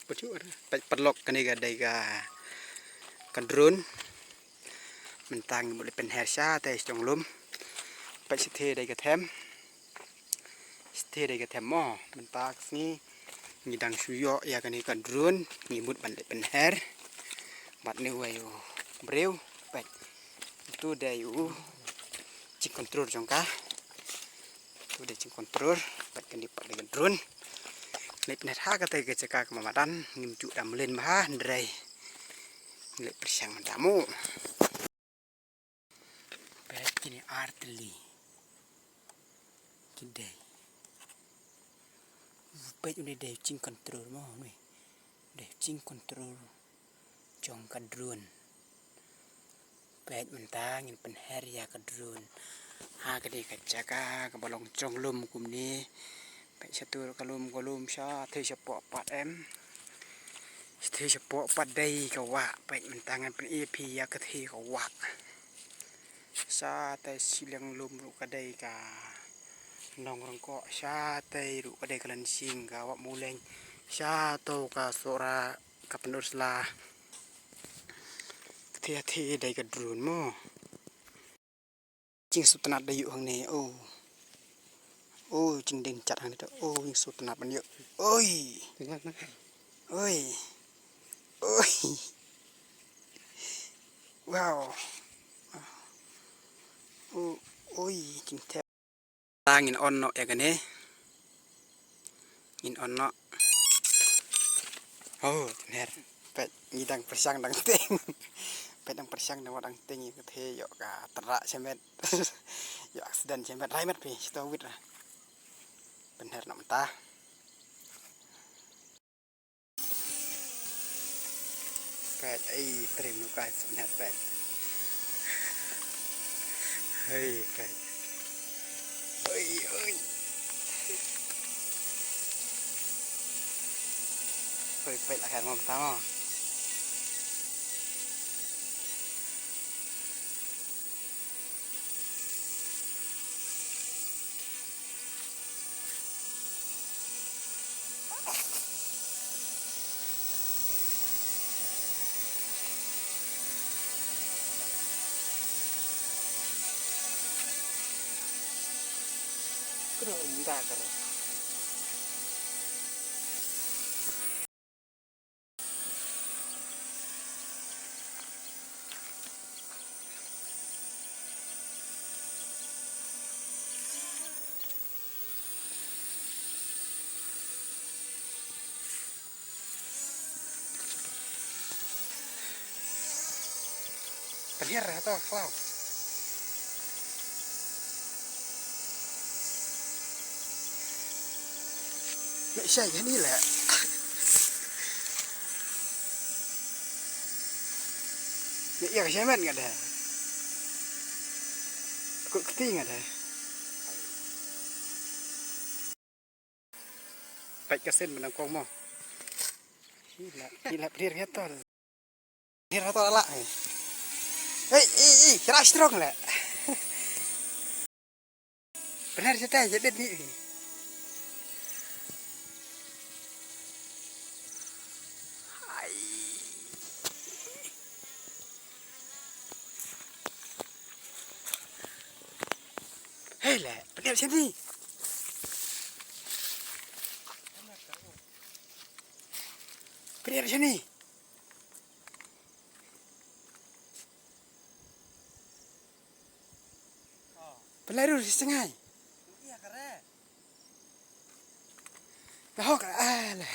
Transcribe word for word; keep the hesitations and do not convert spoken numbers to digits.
Peit, paralok, kane ka dei ka, ka drone. Mynta ngi mut leit pynher shatei shong lum. Peit shatei dei ka them. Shatei dei ka them mo. Mynta ka sngi ngi dang shu ïoh ïa kane ka drone, ngi mut ban leit pynher. Bad ne wei u briew. Peit. Utu dei u jingkontrol jong ka. Utu dei jingkontrol. Peit, kane pat dei ka drone. Leit pynher ha katei ka jaka kaba madan, ngim ju da mlien bha, hynrei ngi leit pyrshang mynta mo. Peit kine artylli. Ki dei. Peit une dei jingkontrol mo, une. Dei jingkontrol jong ka drone. Peit mynta ngin pynher ïa ka drone ha kane ka jaka kaba long jong lum kumne. Peit shatu ka lum, ka lum shatei shapoh pat em. Shatei shapoh pat dei ka wah. Peit mynta ngan pyni ïa phi ïa katei ka wah. Shatei shiliang lum ruh ka dei ka nongryngkoh, shatei ruh ka dei ka lynsing, ka wah Muleng, shato ka Sohra, ka Pynursla. Katei, katei dei ka drone mo. Jingsngewtynnat da ïoh hangne, oh. Oh, jingdien jat hangne to. Oh, jingsngewtynnat ban ïoh. Oi. Oi. Oi. Wow. Oh, oi, jingthep. Ta ngin on noh ïa kane. Ngin on noh. Oh, pynher. Peit, ngi dang pyrshang dang tieng. Peit, dang pyrshang dang wad dang tieng ïa katei, ïoh ka tyrrah shamet. Ïoh accident shamet, rai met phi, shito wit ra. Pynher noh mynta. Peit, ei, trim nu kai, pynher peit. Hei, peit. Oi, oi. Oi, peit, la khan mo mynta mo. Kena unda kena. Pynhiar hato khlaw. Me shai hani le. Me ïa ka shamet nga de. Kut kti nga de. Peit ka sien ba nang kong mo. Hi la, hi la prir nge tol. Prir nge tol la. Hei, ei, ei, kira strong le. Prir jete jadit ni. Hai. Hei le, pynïap shane. Pynïap shane. Pynlait rur shi sngai. Lahok, ah, le.